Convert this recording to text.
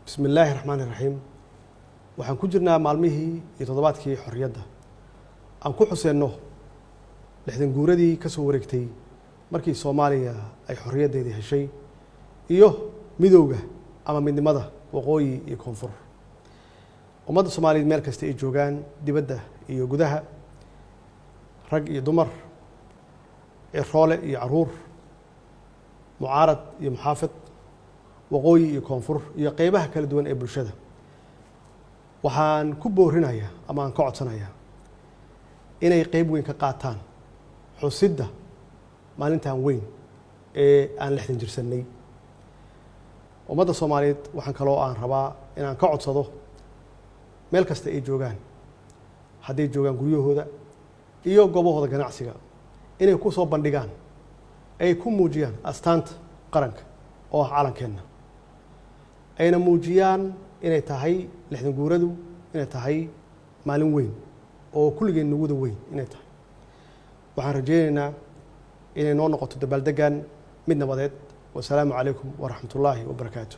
Bismi illaahi raxmaani raxiim. Waxaan ku jirnaa maalmihii iyo toddobaadkii xorriyadda aan ku xuseenno 60 guuradii ka soo wareegtay markii Soomaaliya ay xorriyaddeedii heshay iyo midowga ama midnimada waqooyi iyo koonfur. Ummadda Soomaaliyeed meel kasta ay joogaan, dibadda iyo gudaha, rag iyo dumar, ciroole iyo caruur, mucaarad iyo muxaafid, waqooyi iyo koonfur iyo qeybaha kala duwan ee bulshada, waxaan ku boorinayaa ama aan ka codsanayaa inay qeyb weyn ka qaataan xusidda maalintan weyn ee aan 60 jirsannay. Ummadda Soomaaliyeed waxaan kaloo aan rabaa inaan ka codsado meel kasta ay joogaan, hadday joogaan guryahooda iyo goobahooda ganacsiga, inay ku soo bandhigaan, ay ku muujiyaan astaanta qaranka oo ah calankeenna, ayna muujiyaan inay tahay 60 guuradu inay tahay maalin weyn oo kulligeen nuguda weyn inay tahay. Waxaan rajaynaynaa inay noo noqoto dabaaldeggan mid nabadeed. Wasalaamu calaykum waraxmatullaahi wabarakaatu.